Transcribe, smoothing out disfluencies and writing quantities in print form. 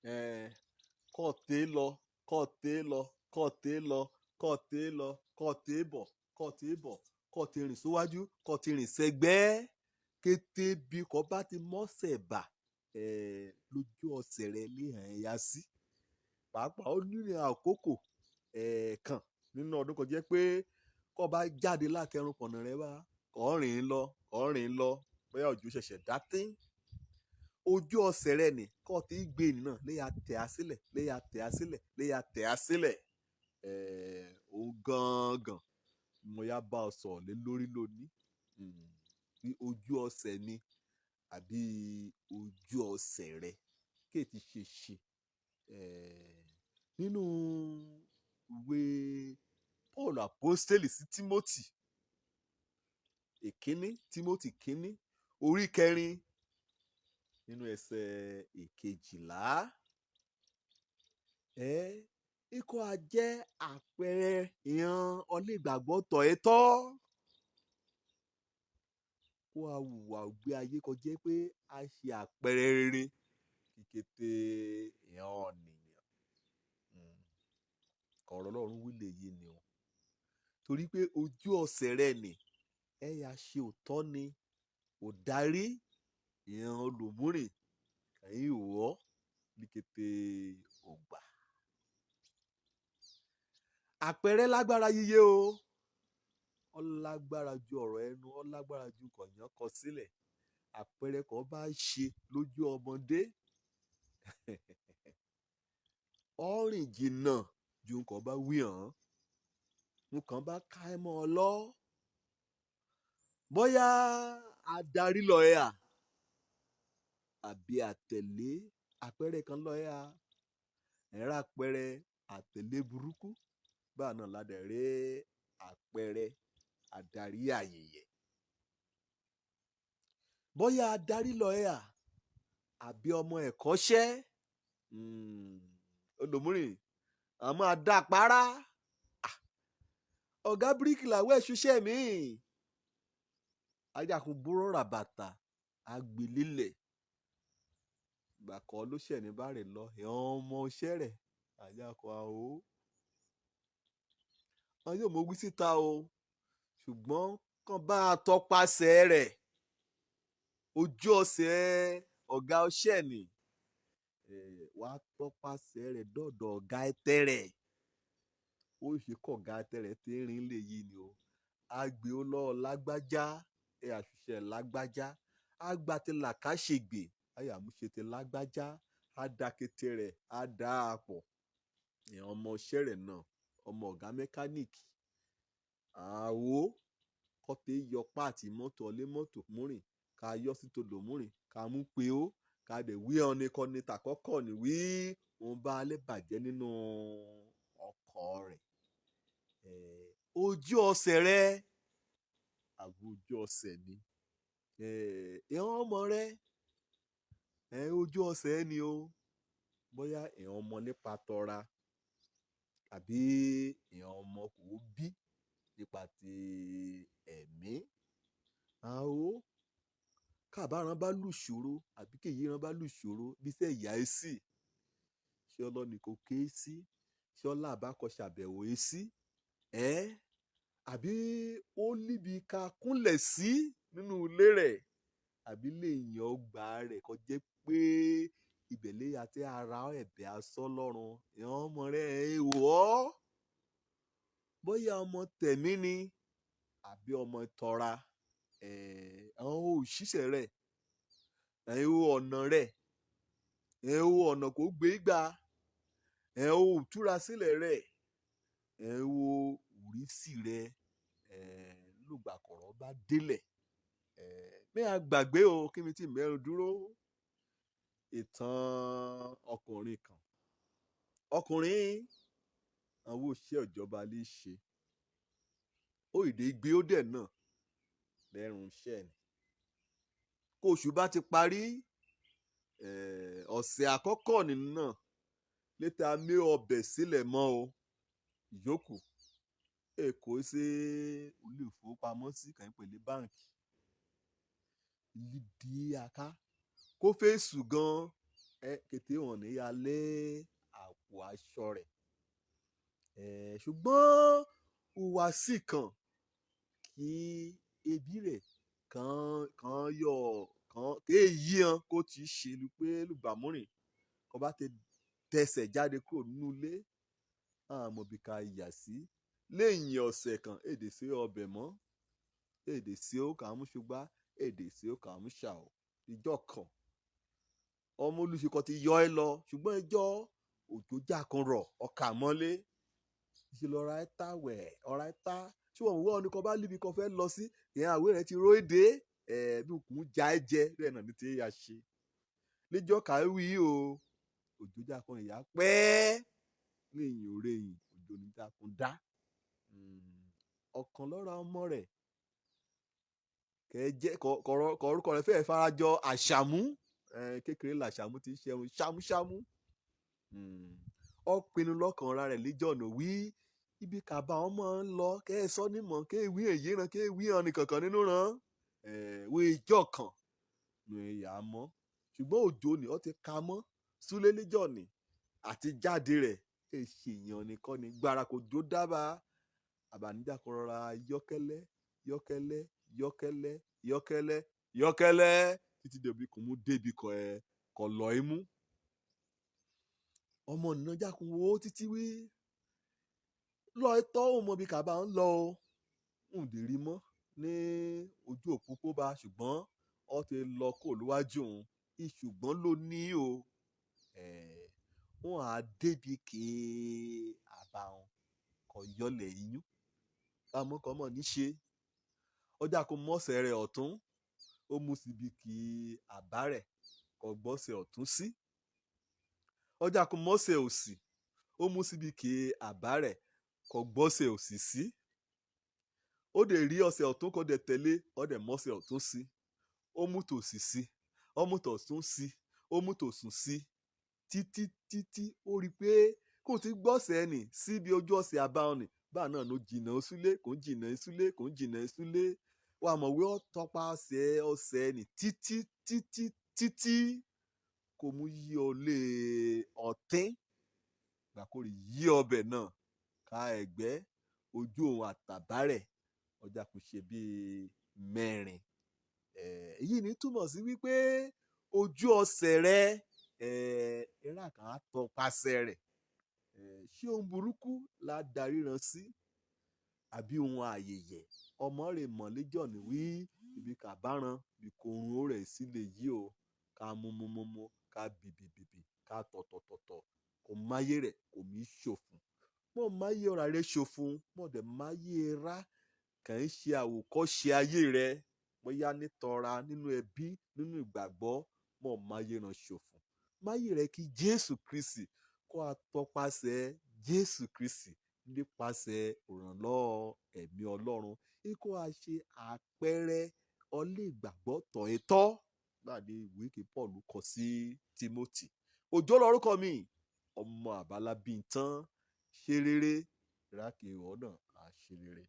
Kọ́ tẹ́ lọ, kọ́ tẹ́ lọ, kọ́ tẹ́ lọ, kọ́ tẹ́ lọ, kọ́ tẹ́ bọ̀, kọ́ tẹ́ bọ̀, kọ́ ti rìn síwájú, kọ́ ti rìn sẹ́gbẹ́. Kété bí kò bá ti mọ́sẹ̀ bà, lójú ọ̀sẹ̀ rẹ lè hàn ya sí. Pàápàá ó ní àkókò kan nínú ọdún kan jẹ́ pé kó bá jáde láti ẹrun pọ̀nà rẹ wá, kó rìn lọ, kó rìn lọ, bóyá òjò ṣẹ̀ṣẹ̀ dá tín. Ojú ọ̀sẹ̀ rẹ nì kó tí gbé náà lè ya tẹ̀ á sílẹ̀, lè ya tẹ̀ á sílẹ̀, lè ya tẹ̀ á sílẹ̀. Òun gangan mo yá bá ọ sọ̀rọ̀ lé lórí lónìí. Bí ojú ọ̀sẹ̀ mi àbí ojú ọ̀sẹ̀ rẹ kí èyí ti ṣe ṣe. Nínú ìwé Paul Apostle sí Timothy, ìkíní, Timothy kínní, orí kẹrin nínú ẹsẹ̀ ìkejìlá. Ikọ̀ a jẹ́ àpẹẹrẹ ìran onígbàgbọ́ tọ̀ẹ́tọ́. Kó a wùwà ògbé ayé kó jẹ́ pé a ṣe àpẹẹrẹ rere kíkété ìran ènìyàn. Ọ̀rọ̀ Ọlọ́run wí lèyí ni o. Torí pé ojú ọ̀sẹ̀ rẹ nì, ẹ yà ṣe òótọ́ ni, ò darí ìran olùmúrìn, ẹ̀yin ò ní kété ògbà. Àpẹẹrẹ lágbára yíyé o. Ó lágbára ju ọ̀rọ̀ ẹnu, ó lágbára ju kọ̀yán kọ sílẹ̀. Àpẹẹrẹ kan bá ṣe lójú ọmọdé, ó rìn jìnnà ju nǹkan bá wí hàn. Nǹkan bá ká ẹ mọ́ ọ lọ. Bóyá adarí lọ ẹ à, àbí àtẹ̀lé àpẹẹrẹ kan lọ ẹ à. Ẹ̀rọ àpẹẹrẹ àtẹ̀lé burúkú. Báà náà la dẹ̀ rí àpẹẹrẹ adarí àyèyè. Bóyá adarí lọ ẹ à, àbí ọmọ ẹ̀kọ́ṣẹ́. Olùmúrìn, a máa dá para. Ọ̀gá bíríkìlà wẹ̀ ṣiṣẹ́ mi. Ajakun búrọ́ ràbàtà, agbélélẹ̀. Ìgbà kan ló ṣẹ̀ ní bá rè lọ, ìran ọmọ iṣẹ́ rẹ̀, ajakun àó. Wọn yóò mọ wí síta o, ṣùgbọ́n kàn bá a tọpasẹ̀ rẹ̀. Ojú ọ̀sẹ̀ ọ̀gá ọṣẹ́ ni, wàá tọpasẹ̀ rẹ̀ dọ̀dọ̀ ọ̀gá ẹtẹ rẹ̀. Ó ṣe kọ̀ ọ̀gá ẹtẹ rẹ̀ tí ń rìn lè yìí ni o. Agbe ó lọ lágbájá, ẹ àṣìṣe lágbájá. Agba ti làkàṣègbè, ayé àmúṣe ti lágbájá. Á da kété rẹ̀, á dá a pọ̀. Ìyẹn ọmọ iṣẹ́ rẹ̀ náà, ọmọ ọ̀gá mẹkáníìkì. Àwo kọ́ tẹ́ yọ páàtì mọ́tò ọlé mọ́tò múrìn, ká yọ sí tòdò múrìn, ká mú pé ó, ká dẹ̀ wí ọ́n ní kọ́ ní tàkọ́kọ́ ní wí òun bá lè bàjẹ́ nínú ọkọ̀ rẹ̀. Ojú ọ̀sẹ̀ rẹ, àbí ojú ọ̀sẹ̀ mi. Ìran ọmọ rẹ, ojú ọ̀sẹ̀ ni o. Bóyá ìran ọmọ nípa tọra àbí ìran ọmọ kò bí nípa ti ẹ̀mí. Àó ká bá ran bá lù ṣòro àbí kèyí ran bá lù ṣòro bí iṣẹ́ ìyá ẹ sì. Ṣé ọlọ́ni kò ké sí? Ṣé ọlá bá kọ ṣàbẹ̀wò ẹ sí? Àbí ó níbi ká kúnlẹ̀ sí nínú ilé rẹ̀? Àbí lè yàn ọgbà rẹ̀ kó jẹ́ pé ibẹ̀ lè ya tí ara ẹ̀bẹ̀ asọ́ lọ́run. Ìran ọmọ rẹ ẹ wò ó. Bóyá ọmọ tẹ̀mí ni àbí ọmọ tọra. Àwọn òṣìṣẹ́ rẹ̀, ẹ̀ wo ọ̀nà rẹ̀, ẹ̀ wo ọ̀nà kó gbé gbà, ẹ̀ wo ìtura sílẹ̀ rẹ̀, ẹ̀ wo ìrísí rẹ̀, lùgbà kọ̀rọ̀ bá délẹ̀. Mi a gbàgbé o kí mi tí mẹ́rù dúró. Ìtàn ọkùnrin kan. Ọkùnrin àwọn òṣìṣẹ́ ìjọba lè ṣe. Ó ìdè gbé ó dẹ̀ náà lẹ́rù iṣẹ́ ni. Kó oṣù bá ti parí, ọ̀sẹ̀ àkọ́kọ́ nínú náà létà mé ọbẹ̀ sílẹ̀ mọ́ o. Ìyókù èkó sí ilé ìfowópamọ́sí kan ń pè ní báǹkì. Lídìí aká kó fèsù gan. Ẹ kété wọn ní ya lé àpò aṣọ rẹ̀. Ṣùgbọ́n hùwàsí kan kí ẹbí rẹ̀ kàn kàn yọ kàn kéèyí hàn kó ti ṣe lu pé lùgbàmúrìn kó bá ti tẹsẹ̀ jáde kúrò nínú ilé, àmọ́ bí ká yà sí. Lẹ́yìn ọ̀sẹ̀ kan, èdè sí ọbẹ̀ mọ́, èdè sí ó kà mú ṣùgbọ́n èdè sí ó kà mú ṣà o. Ìjọ kan ọmọ olùṣèkọ ti yọ ẹ lọ, ṣùgbọ́n ìjọ òjò jà kan rọ̀ ọkà mọ́lé ṣe lọ́ra ẹ tá wẹ̀ ọ̀ra ẹ tá. Ṣé wọn wọ́n ní kọ́ bá líbi kan fẹ́ lọ sí ìyẹn àwé rẹ ti ró èdè ẹ̀ bí òkun já ẹ jẹ bẹ́ẹ̀ náà ní tí yà ṣe lẹ́jọ́ kàwé o. Òjò jà kan ìyá pẹ́ lẹ́yìn òrẹ́yìn òjò níjà kan dá ọ̀kan lọ́ra ọmọ rẹ̀ kẹ́ẹ́jẹ́ kọ̀ọ̀rúkọ rẹ̀ fẹ́ẹ́ farajọ Àṣàmú. Kékeré làṣàmú ti ń ṣẹun ṣámúṣámú. Ó pinnu lọ́kàn ara rẹ̀ lẹ́jọ́ ọ̀nà wí ibi kàbá ọmọ ń lọ kẹ́ ẹ sọ nímọ̀ kẹ́ ẹ wí èyí ràn kẹ́ ẹ wí hàn ní kankan nínú ràn wí ìjọ kan ní ìyá mọ́. Ṣùgbọ́n òjò ni ó ti ka mọ́ súlé lẹ́jọ́ ni àti jáde rẹ̀ èsì èèyàn nìkan ní gbára kò jó dábàá àbànújẹ́ kan rọra yọ́kẹ́lẹ́ yọ́kẹ́lẹ́ yọ́kẹ́lẹ́ yọ́kẹ́lẹ́ yọ́kẹ́lẹ́ títí dèbí kò mú débi kọ ẹ kọ lọ imú. Ọmọ nìna jákun wo títí wí lọ tọ́ òun mọ̀ bí kàbá ń lọ o ń dè rí mọ́ ní ojú òpópó bá, ṣùgbọ́n ọ ti lọ kó lúwájú òun ìṣùgbọ́n ló ní o wọn á débi ké àbá wọn kọ yọlẹ̀ iyún àmọ́ kọ́ mọ̀ ní ṣe ọjà kò mọ̀ọ́sẹ̀ rẹ̀ ọ̀tún ó mú síbi kí àbá rẹ̀ kò gbọ́sẹ̀ ọ̀tún sí, ọjà kò mọ̀ọ́sẹ̀ òsì ó mú síbi kí àbá rẹ̀ kò gbọ́sẹ̀ òsì sí. Ó dẹ̀ rí ọ̀sẹ̀ ọ̀tún kò dẹ̀ tẹ̀lé, ó dẹ̀ mọ́sẹ̀ ọ̀tún sí, ó mú tòsì sí, ó mú tọ̀tún sí, ó mú tòsùn sí, títí títí ó rí i pé kò tí gbọ́sẹ̀ nì síbi ojú ọ̀sẹ̀ àbáwọn nì báà náà ló jìnnà súlé kò ń jìnnà súlé kò ń jìnnà súlé. Wàá mọ̀ wí ọ́ tọpasẹ̀ ọ̀sẹ̀ nì títí títí títí kò mú yí ọ lé ọ̀tín gbàkórè yí ọbẹ̀ náà ká ẹ̀gbẹ́ ojú òun àtàbárẹ̀ ọjà kò ṣe bíi mẹ́rin. Èyí ní túmọ̀ sí wípé ojú ọ̀sẹ̀ rẹ eré kan á tọpasẹ̀ rẹ̀. Ṣé ohun burúkú la darí ran sí àbí ohun àyèyẹ ọmọ rẹ̀ mọ̀lẹ́jọ̀ ní wí ibi kàbáràn bí kò run ó rẹ̀ sí lè yí o ká mú mú mú mú ká bìbì bìbì ká tọ̀tọ̀tọ̀tọ̀ kò máyé rẹ̀ kò mí ṣòfun mọ̀ máyé ọ̀rá rẹ̀ ṣòfun mọ̀ dẹ̀ máyé rá kàn ń ṣe àwòkọ́ṣe ayé rẹ̀ bóyá nítọra nínú ẹbí nínú ìgbàgbọ́ mọ̀ máyé ràn ṣòfun máyé rẹ̀ kí Jésù Kristi kó a tọpasẹ̀ Jésù Kristi nípasẹ̀ ìrànlọ́wọ́ ẹ̀mí Ọlọ́run kó a ṣe àpẹẹrẹ ọlé ìgbàgbọ́ tọ̀ẹ́tọ́ gbàdé ìwé kí Paul kọ sí Timothy. Òjó lorúkọ mi, ọmọ àbálábí tán, ṣe rere rákè ìwọ náà á ṣe rere.